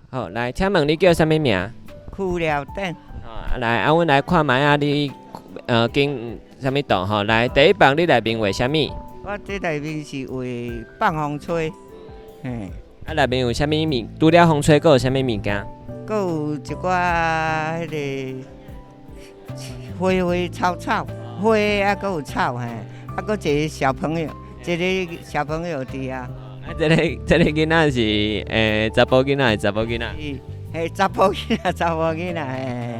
好，來，請問你叫啥物名？區了頂。好，來，啊，阮來看覓仔，你揀啥物圖吼？來，第一幅你內面畫啥物？我這內面是畫放風吹，嘿。啊，內面有啥物物？除了風吹，閣有啥物物件？閣有一寡彼个花花草草，花啊，閣有草嘿，啊，閣一个小朋友，一个小朋友佇遐。啊，這個囡仔是查埔囡仔還是查某囡仔？嘿，查埔囡仔，查某囡仔嘿。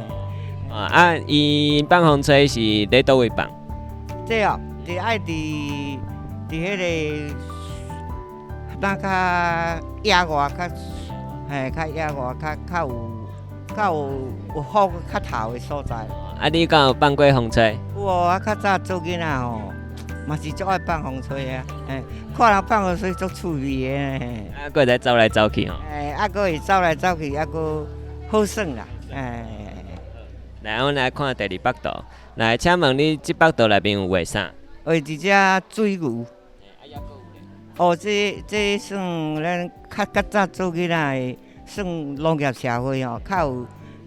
啊，伊放風吹是咧佗位放？這哦，就愛佇彼个那較野外較，嘿，較野外較較有風較透的所在。啊，你敢有放過風吹？有哦，我較早做囡仔吼，嘛是足愛放風吹啊，嘿，看人放風吹足趣味的。啊，閣會使走來走去吼。嘿，啊，閣會走來走去，啊，閣好耍啦，嘿。來，阮來看第二幅圖。來，請問你這幅圖內面有畫啥？畫一隻水牛。哦，這算咱較早做囡仔的，算農業社會吼，較有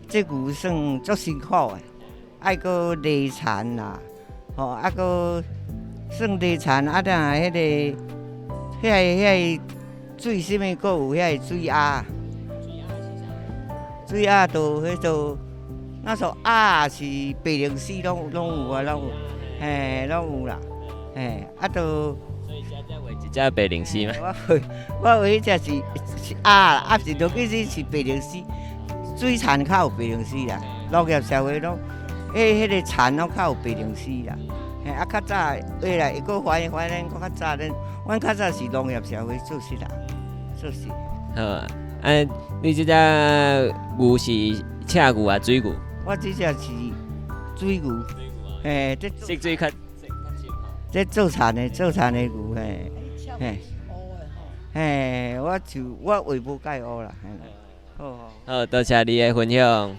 這牛算足辛苦的，愛閣犁田啦，吼，啊閣算犁田，啊，若彼个遐水啥物，閣有遐个水鴨。水鴨就彼做，那時候鴨是白鷺鷥攏有啊，攏有，嘿，攏有啦，嘿，啊就。所以這才畫一隻白鷺鷥嗎？我畫彼隻是鴨啦，啊是就其實是白鷺鷥，水田較有白鷺鷥啦，農業社會攏，彼個田攏較有白鷺鷥啦。嘿，啊較早會來會閣還還咱閣較早咱，阮較早是農業社會做穡人，做穡。好啊，啊，你這隻牛是赤牛抑水牛？我這隻是水牛，嘿，這色水較。這做田的牛嘿，嘿，嘿，我就我畫無介烏啦，好好，多謝你的分享。